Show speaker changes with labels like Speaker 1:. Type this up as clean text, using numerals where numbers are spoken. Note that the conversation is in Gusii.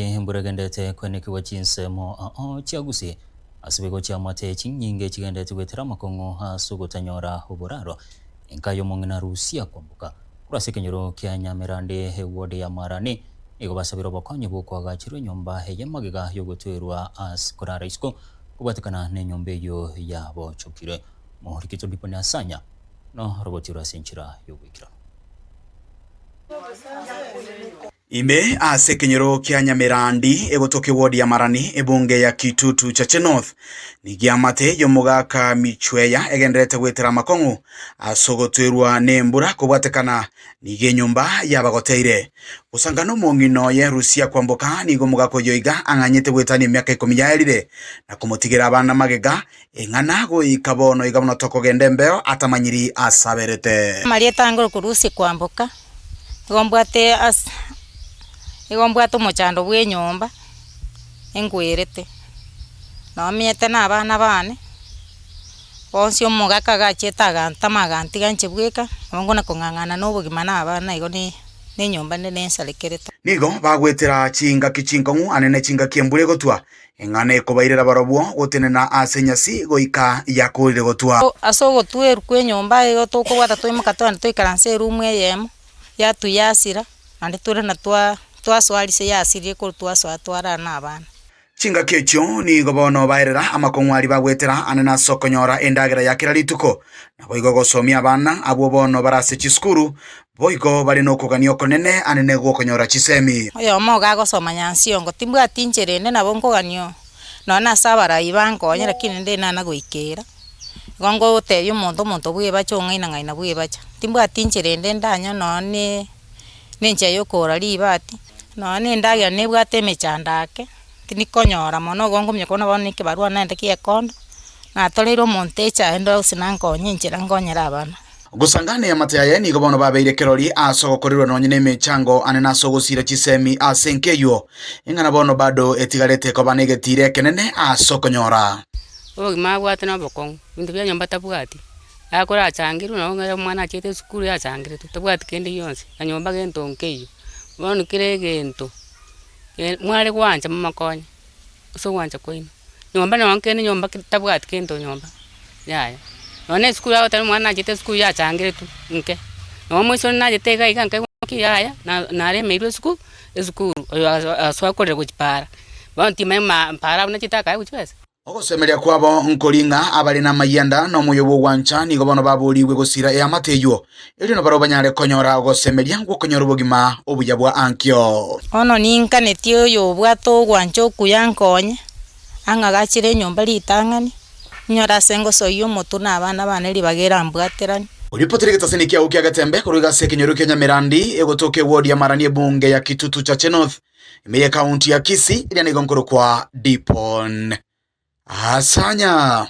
Speaker 1: Embura egenderete koenekigwa chinsemo ao chia Gusii ase boigo chiamate chinyinge chigenderete goetera amakong'u ase ogotanyora oboraro. Enka y'omong'ina Rusia kwamboka korwa ase ekenyoro kia Nyamerande eward ya Marani nigo basabire obokonyi bw'okoagacherwa enyomba eye magega y'ogotwerwa ase korara isiko kobwatekana nenyomba eyio yabochokire. Morikito Diponi Asanya noroboti rwa ase enchera y'oboikeranu.
Speaker 2: Ime ase ekenyoro kia Nyamerandi, egotoka ewodi ya Marani, ebunge ya Kitutu Chache North, nigo eamate y'omogaka Michweya egendererete goetera amakong'u ase ogotwerwa nembura kobwatekana nigo enyomba yabagoteire. Gosangana omong'ina oye Rusia Kwamboka nigo omogaka oyo iga ang'anyete goetania emiaka ikomi yaerire na komotigera abana magega Eng'ana goika bono iga buna tokogenda embeo atamanyiri aase aberete.
Speaker 3: Amarieta ange okorusia kwamboka, nigo mbwate ase nigo mbwate omochando bwa enyomba, engwerete, nomenyete na abana bane, bonsi omogaka iga achiete agantama agantiga inche bweka, nabo nkona kong'ang'ana na obogima na abana igo ne na enyomba ende nensarekerete.
Speaker 2: Nigo bagwetera chingaki chinkong'u ane ne chingaki embura egotwa, Eng'ana ekobairera barobwo gotenena ase enyasi goika yakoorire gotwa.
Speaker 3: Ase ogotwerwa kw'enyomba igo tokobwata twaimoka twagenda twaikaransa eroom eyemo, yatuyasira, naende tore na twa twasoa rise yasirire korwa twasoa twarara na abana.
Speaker 2: Chingaki echio nigo bono baerera amakong'u aria bagwetera ane nase okonyora endagera ya kera rituko, naboigo gosomia abana abwo bono bare ase chisukuru, Boigo bare nokogania okonene anene gw'okonyora chisemi.
Speaker 3: Oyomo iga agosoma Nyansiongo, timbwati inchera ende nabo nkogania oo, nonya na ase abarai bankonye lakini rende nana goikera. Igo ngotebia omonto omonto bwebacha ong'aina ng'aina bwebacha. Timbwati inchera ende ndanyore nonya ne na enchera ya okogora ribati, nonya na endagera nebwate emechando ake. Tindikonyora mono igo nkomanya korwa bono ekebarua naende kia ekondo, natoreire omonto echae ndore gose nankonye enchera nkonyere abana.
Speaker 2: Gosangana eamate yaye nigo bono babeire kirori ase ogokorerwa nonye nemechango ane nase ogosiira chisemi ase enka eyio, ing'ana bono bado etigarete koba negetiira ekenene ase okonyora.
Speaker 4: Obogima abwate nobokong'u, ebinto bia nyomba tabwati, akorachangerwe nabo ong'e omwana achiete esukuru yachangeretwe, tabwati kende gionsi, na nyomba gento nkeiyo. Bono kera egento. Mware gwancha momokonye, ase ogwancha kwaino. Nyomba nonye kende nyomba tabwati kento nyomba, yaya. Nonye na esukuru agoteba omwana nachete esukuru yachangeretwe nke, nonye omoisia onde nachete iga iga nkaigwa ng'aki yaya na naremeirwe esuku esukuru, oyo asoa korera gochia paara. Bono timanya ma paara abwo nachete akaegwa chibesa.
Speaker 2: Ogosemeria kwabo nkori ng'a abare namayianda na omoyo bw'ogwancha nigo bono baboorigwe gosira eamate eyio, erio nabarabwo banyare konyora ogosemeria gw'okonyora obogima obuya bwa ankio.
Speaker 3: Bono ninkanetie oyobwate ogwancha okuya nkonye, ang'agachere enyomba ritang'ani, inyore ase ngosoyia omotwe na abana bane ribaga erambwateranie.
Speaker 2: Oripotire egetaseni kiao kia Getembe korwa iga ase ekenyoro kia Nyamerandi, egotoka ewodi ya Marani ebunge ya Kitutu Chache North. Ime y'ekaunti ya Kisii eria nigo nkorokwa Dipon Asanya.